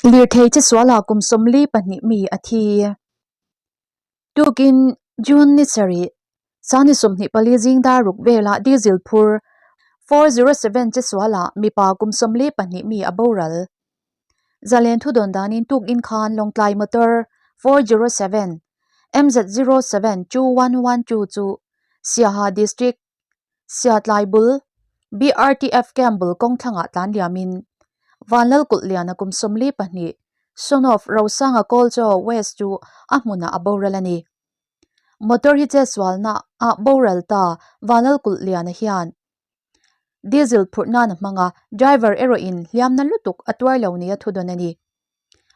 Lirthei chesualah kum 42 mi a thi. Tukin June ni sarih, Sangni 24 zing dar ruk velah diesel phur 407 chesualah mipa kum 42 mi a boral. Zalen thudawn danin tukin khan Lawngtlai motor 407 MZ072112 chu Siaha District Siatlai bul BRTF camp bul kawng thlangah tlan liamin Vanlal kulh liana kum 42 son of Rosanga Kawlchaw West chu a hmunah a boral a ni. Motor hi chetsualna ah boral ta Vanlal kulh liana hian Diesel phurh nan a hmang a, driver erawhin hliamna lutuk a tuar lo nia thudawn a ni.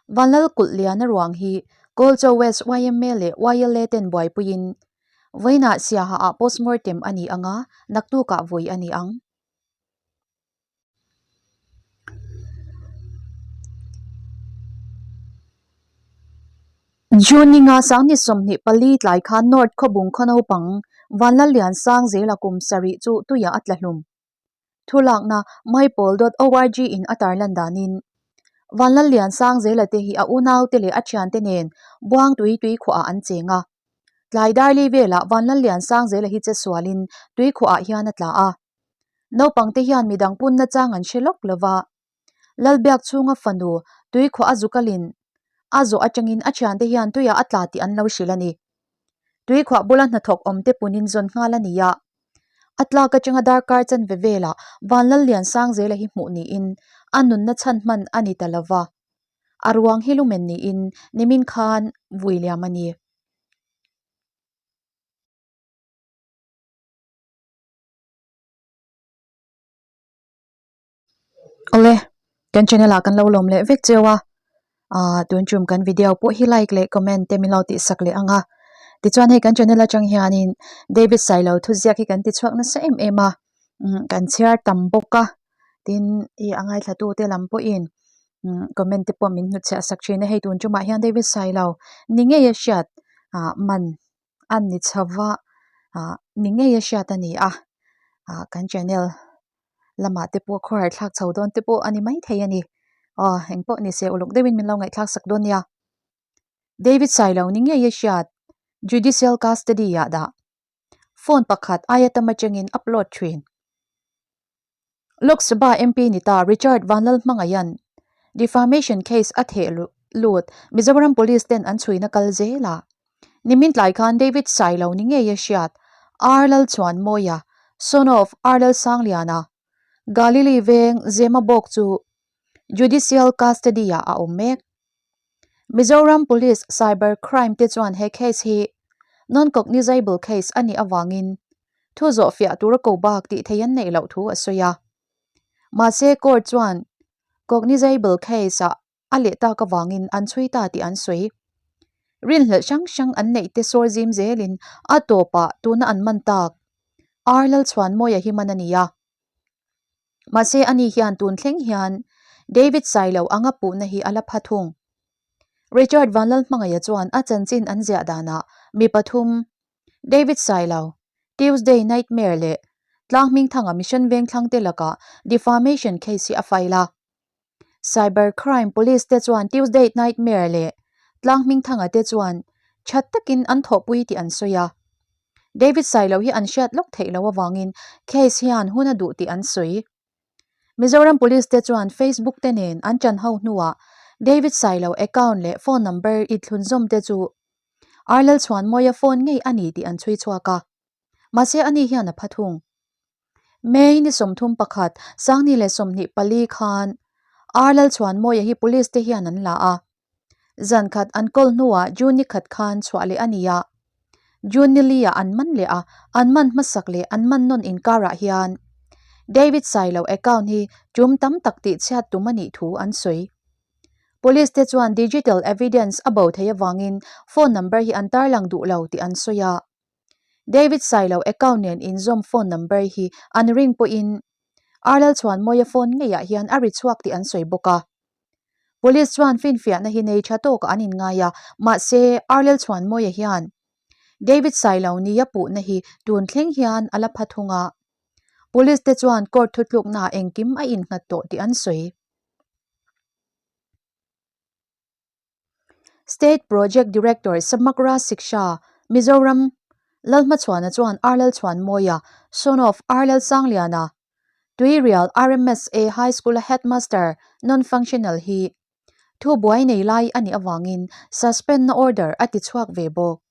Vanlal kulh liana ruang hi Kawlchaw West yma leh YLA ten buaipuiin vawiinah Siaha ah postmortem a ni ang a, naktukah vui a ni ang. June ninga sangni 24 tlai khan North Khawbung khaw naupang Vanlalliansang zela kum sarih chu tuiah a tla hlum. Thulakna maipawl dot org in a tarlan danin Vanlalliansang zela te hi a unaute leh a thiante nen Buangtui tuikhuahah an cheng a. Tlai darli velah Vanlalliansang zela hi che sualin tuikhuahah hian a tla a. Naupangte hian midang punna chang an hre lawk lova. Lalbiak chhunga fanu tuikhuah a zukalin a zawh atangin a thiante hian tuiah a tla tih an lo hrilh a ni. Tuikhuah bula hnathawk awmte punin zawn nghal a ni a. A tlak atanga darkar chanve velah Vanlalliansang zela hi hmuh niin a nunna chhan hman a ni ta lova. A ruang hi lumen niin nimin khan vui liam a ni. Awle, kan channel ah kan lo lawm leh vek cheu a, ah tun tum kan video pawh hi like leh comment te min lo tih sak leh ang a, tichuan hei kan channel atang hianin David Sailo thuziak hi kan ti chhuak nasa em em a, umm kan chhiar tam bawk a, tin i a ngaithla tu te lam pawhin umm comment te pawh min hnutchhiah sak thin a, hei tun tumah hian David Sailo ni ngei a hriat ah man a ni chho va ah ni ngei a hriat a ni a ah kan channel lamah te pawh khawhar thlak chho dawn te pawh a ni maithei a ni aw eng pawh ni se uluk deuhin min lo ngaihthlak sak dawn nia David Sailo ni ngei a hriat judicial custody ah dah phone pakhat aia tam atangin upload thin. Lok Sabha MP ni ta Richard Vanlalhmangaian defamation case a theh lut Mizoram Police ten an chhuina kal zel a. Nimin tlai khan David Sailo ni ngei a hriat R Lalchhuanmawia, son of R Lalsangliana, Galili veng Zemabawk chu judicial custody ah a awm mek. Mizoram Police Cyber Crime te chuan he case hi non-cognizable case a nih avangin thu zawh fiah tura ko bak tih thei an neih loh thu a sawi a. Mahse court chuan cognizable case ah a leh tak avangin an chhui ta tih an sawi. Rinhlelh hrang hrang an neih te sawr zim zelin a tawpah tuna an man tak R Lalchhuanmawia hi man a ni a. Mahse ani hian tun thleng hian David Sailo anga puhna hi a la pha thung. Richard Vanlalhmangaia chuan a chanchin an ziah danah mi pathum, David Sailo, Tuesday Nightmare leh Tlanghmingthanga Mission Vengthlang te lakah defamation case hi a file a. Cyber Crime Police te chuan Tuesday Nightmare leh Tlanghmingthanga te chuan tha takin an thawhpui tih an sawi a. David Sailo hi an hriat lawk theih loh avangin case hian hun a duh tih an sawi. Mizoram Police te chuan Facebook te nen an chan ho hnuah David Sailo account leh phone number i thlunzawm te chu R Lalchhuanmawia phone ngei a ni tih an chhui chhuak a. Mahse ani hian a pha thung. May ni 31, Sangni leh 24 khan R Lalchhuanmawia hi Police te hian an la a. Zan khat an kawl hnuah June ni khat khan chhuah leh a ni a. June ni li ah an man leh a, an man hmasak leh an man nawn inkarah hian David Sailo account hi tum tam tak tihchhiat tum a nih thu an sawi. Police te chuan digital evidence a bo thei avangin phone number hi an tarlang duh lo tih an sawi a. David Sailo account nen inzawm phone number hi an ring pawhin R Lalchhuanmawia phone ngeiah hian a ri chhuak tih an sawi bawk a. Police chuan finfiahna hi nei tha tawkah an inngai a, mahse R Lalchhuanmawia hian David Sailo nia puhna hi tun thleng hian a la pha thung a. Police te chuan court thutluknaah engkim a innghat tawh tih an sawi. State Project Director Samagra Shiksha, Mizoram, Lalhmachhuana chuan R Lalchhuanmawia, son of R Lalsangliana, Tuirial RMSA High School-a Headmaster, non-functional, hi thu buai nei lai a nih avangin suspend-na order a ti chhuak ve bawk.